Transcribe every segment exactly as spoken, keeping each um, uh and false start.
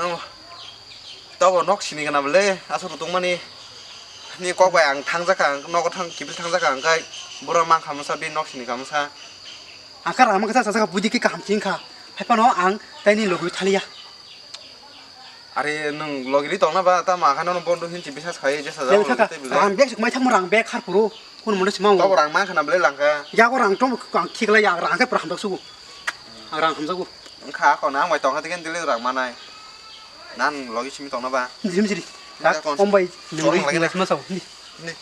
Nang tobo nok sini gana bole, aswk rw tongmani. Ni kok bai ang thangjakha, nogo thang, kiphil thangjakha, hwnkhe boro mang khamsa, bini nok sini khamsa. Ang kha rang mangsa, sajak buidi khe kaham chini kha. Hai phano ang taini logi thaliya. Are nwng logi ri tongna ba, tamo ang kha nono bondo hinchi bisas khai, jesa Lewi jang kha, logi tei bwlai. Rang bag suk mai thangma rang bag khar phuru. Kun mono sima. Tobo rang mang khana bwlai langkha. Yago rang tong ang khiklai ya, rang khe pura hamjak sugu. Ang rang hamjago. Wngkha, ako na ang bai tongkha, tei khe dili rang manai. Nan logi simi tongna ba. Jim jiri. Wngkha, Tak, kon om bai, song nungwi, lagi nungwi na. Sima sao. Ni. Ni.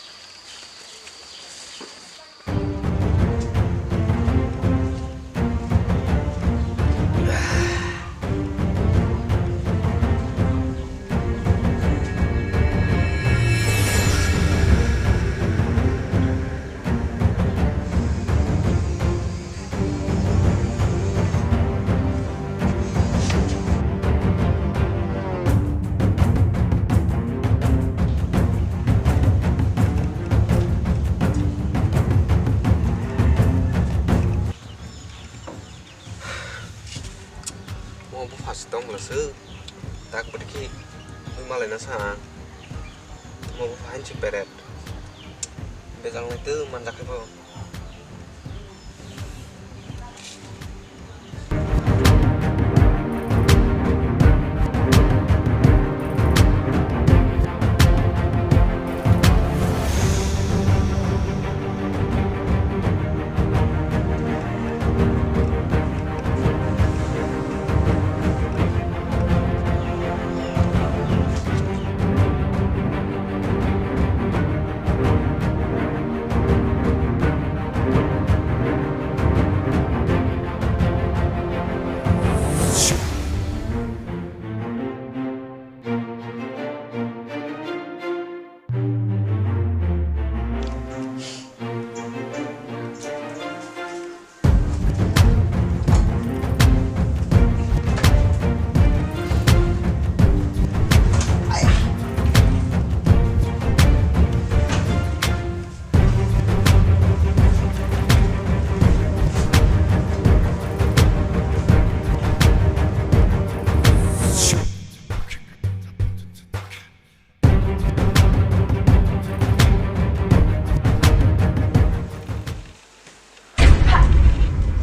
Mo bupha si tong bwla se, tak bwdikhe ui malai na sa ang. Mo bupha hain si peret. Bejal nai tei manjak khe bo.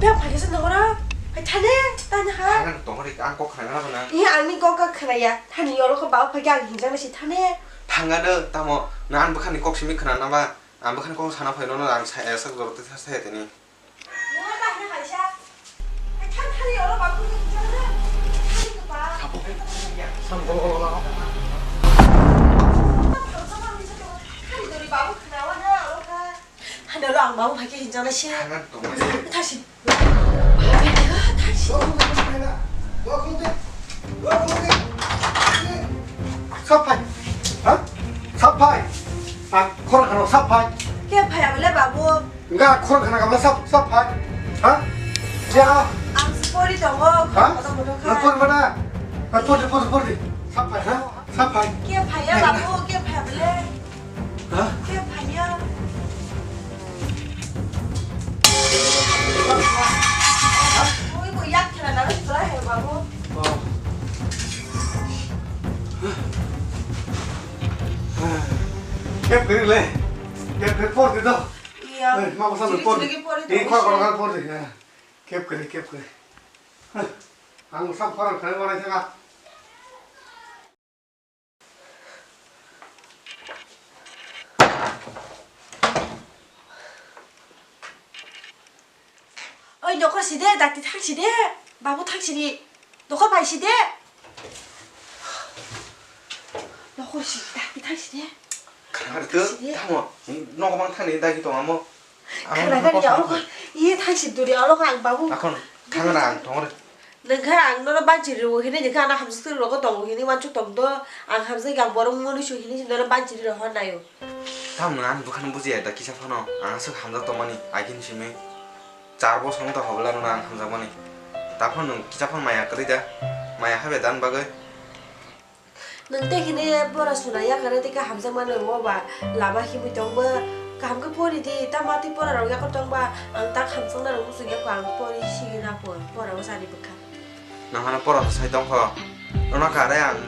Bia phaikhe se nokora. Hai thane, tani ha. Ang tongori ang kok khna na bana. Iya, angni kok kok khna ya. Thani yoro ko bau phaikhe ang hinjang na si thane. Thangano tamo, na ang bwkhani kok simi khna na ba. Ang bwkhani kok sana phai no, no, ang sa, sa, sa, sa, sa, tini. Nokora ba hina kaisa. Hai than thani yoro bau phaikhe hinjang na. Thani ko ba. Sabo. Sabo, sabo, sabo. Thani dori bau khna wa na, oro kha. Hano rang babu phaikhe hinjana se. Hangan tongmani. Thaksi. Thaksi. Saphai. Ha? Saphai. Ha? Khorang khana saphai. Khe phai abole babu. Nga khorang khana kamla sap saphai. Ha? Ya. Ang spori tongo. Ha? Koto koto kha. Nang pori mana? Nang pori pori pori. Saphai ha? Saphai. Khe phai ya babu, khe phai abole. Ha? Khe phaiya. Ui, bo yak khela na, chwla he babu. Oh. Kep kiri le. Kep kiri por di do. Iya. Eh, ma bosan por di. Chiri chiri por di. Ni kor kor kor por di. Kep kiri, kep kiri. Ang sam por ang kiri por di. Oi, nokor si de, dakti thang si de, babu thang si di, nokor bai si de. Nokor si, dakti thang si de. Khana rwtwk, tamo, nogo mang thani dagi tong amo. Khana gari ya, oro kha, iye thang si duri, oro kha ang babu. Akhon, thang na ang tong re. Nengkha ang nono banchi rwo hini, nengkha ano hamjak rogo tongo hini, wansuk tong do, ang hamjak ang borok moni su hini, nono banchi rwo hor nayo. Tamno ani bwkhano bujiya da kisa phano, ang aswk hamjak tongmani, agini simi. Char bosor wng tong hobla nono ang hamjakmani. Taphano nwng kisa phano maya kwrwi da, maya habai dan bagwi. Nwng tei hini bora suna yakare tei khe hamjakmani obo ba lama himwi tong bo kaham khe pori di, tamo tei pora rok yakar tong ba ang tak hamjakna rok muchung ya kho ang pori sigi na kho pora o sani bwkha. Nang hano pora sai tong kho, nono kare ang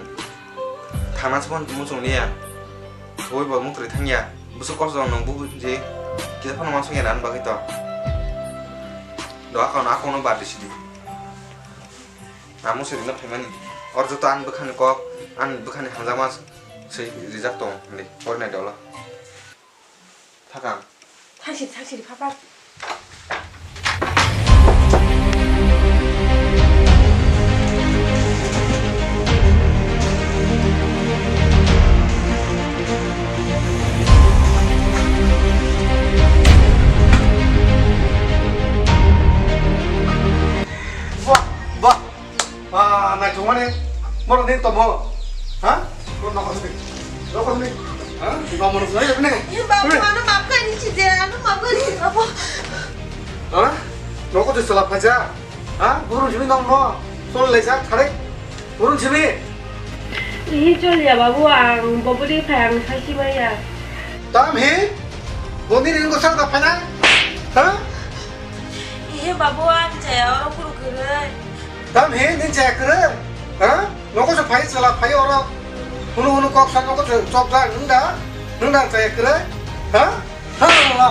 thana se phano muchung liya, bui bo muktrwi thang ya, bwswk kosto nwng bu je kisa phano ma sung ya nang bagwi to. Do akon akon no bar di sidi. Amo se rwna phaimani. Or joto ani bwkhani kok, ani bwkhani hamjakma se rijak tong hinwi porinai dolo. Thakang. Thangsiri, thangsiri, phapar. Wah, wah. Ah, naithokmani, borok ni tomo. Ha? Borok nokol sini. Nokol sini. Ha? Nokol sini. Ayo, sini. Ye, babu, sini. Ano maaf kari si je, ano maaf kari si, babu. Ha? Nokol sini salah baca. Ha? Burung sini nong no. Sol lejak, tarik. Burung sini. Ihi chol ya, babu, ang boboli phai ang saisi maya. Tam hi? Boni ring ko sar da phana? Ha? Ihi, babu, ang jaya oro kuru kuru. Tam he, nin chaya kwrwi? Ha? Nokho se phai, chwla phai oro. Hunu hunu kok sa nokho se chop da, nwng da? Nwng da chaya kwrwi? Ha? Ha, la.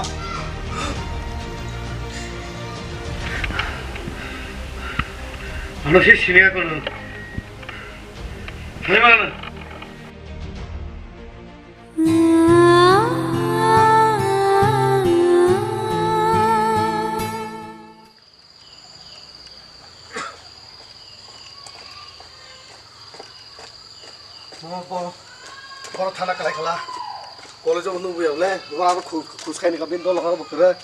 Ano se sini ako no. Hai mana? Bo, bo, borok thana kwlai khala. College-o nukya bole, bo abo khu-, khus khaini ka bini dol rok bo kwrwi.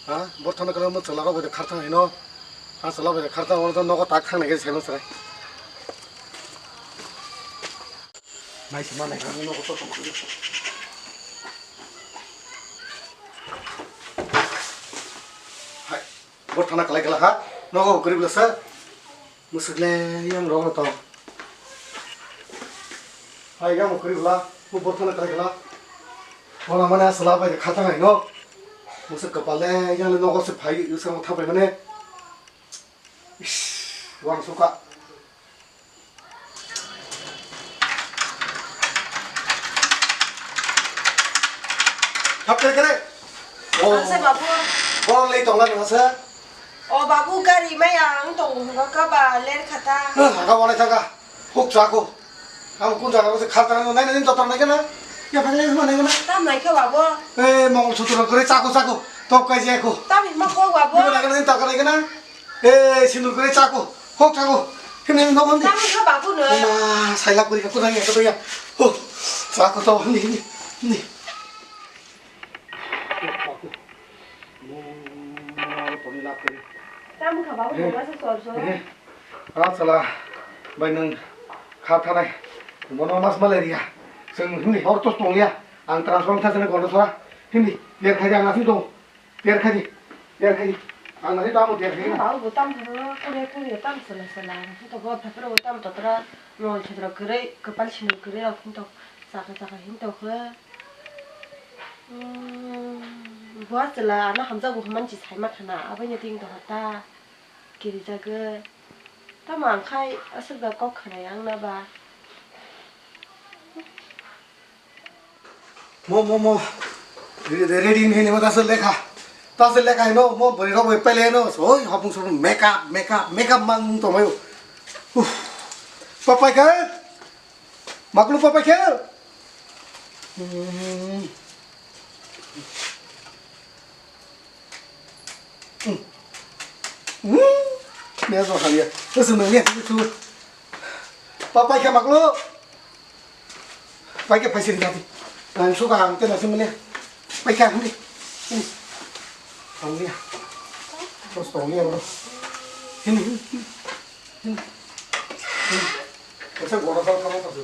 Ha, borok thana kwlai mo chwla rok bai kharthang hino. Ha, chwla bai kharthang, oro nogo tak thang nai khe saiman chwrai. Nai se ma nai kha, nogo to tong. Hai. Bo thana kwlai khala ha. Nogo kwrwi bwlasa. Mwswk le yang rok no tong. Hai yang kwrwi bwla. Bo bo thana kwlai khala. Bo na mane asla bai kha thang hai no. Mwswk kwpal le yang le nogo se phai use mo thang bai mane. Ish, wang suka. Thap kere kere. Oh. Ang se babu. Bo lei tong la nang se. O babu, gari maya ang tongo hwnka kha ba ler kha ta. Aga wale thaka. Huk chako. Ang kun jaga se khar tang nai nai dotor nai kana. Ya phang le nai kana. Tam nai kha babu. Eh, mongol sutra kore chako chako. Top kai je ko. Tam ma ko babu. Ni nai kana ta kai kana. Eh, sinur kore chako. Huk chako. Kene no bandi. Tam kha babu no. Ma, sai lap kore ka kunai ka to ya. Ho. Chako to ni ni. Ni. Tamo kha babu, eh, masa sor sor. Eh, ah, sala, bai nwng kha thanai. Bono mas malaria. Chwng himni hor tos tongya. Ang transfer thasene gondo sora. Himni, der khai di, ang nasin tong. Der khai di. Der khai di. Ang nasin tamo der khai na. Babu, bo tam thoro, kore kore, tam sala sala. Hito go phapro, tam totra, mol thedro kore, kapal sinu kore, ok hinto, saka saka hinto khe. Hmm, bua chwla ano hamjakgo hwnmani se saima khana, aboino tini dohor ta kirijagwi. Tamo ang khai aswk da kok khanai ang na ba. Mo, mo, mo. Re-, re-, ready ni hini mo ta se lekha. Ta se lekha hino mo bwrwi rok bai pele no. Oi hopung sopung makeup, makeup, makeup mang tongmai. Uff. Papai khe. Maklu papai khe. Hmm. Hmm. Hmm. Mea so haliya. Eso nang ya tu. Papai khe maklu. Pai khe phaisiri dati. Ang suka ang tena sumile. Pai khe ang di. Ang dia. Terus tong dia bro. Ini. Ini. Esa gora sal kamu patu.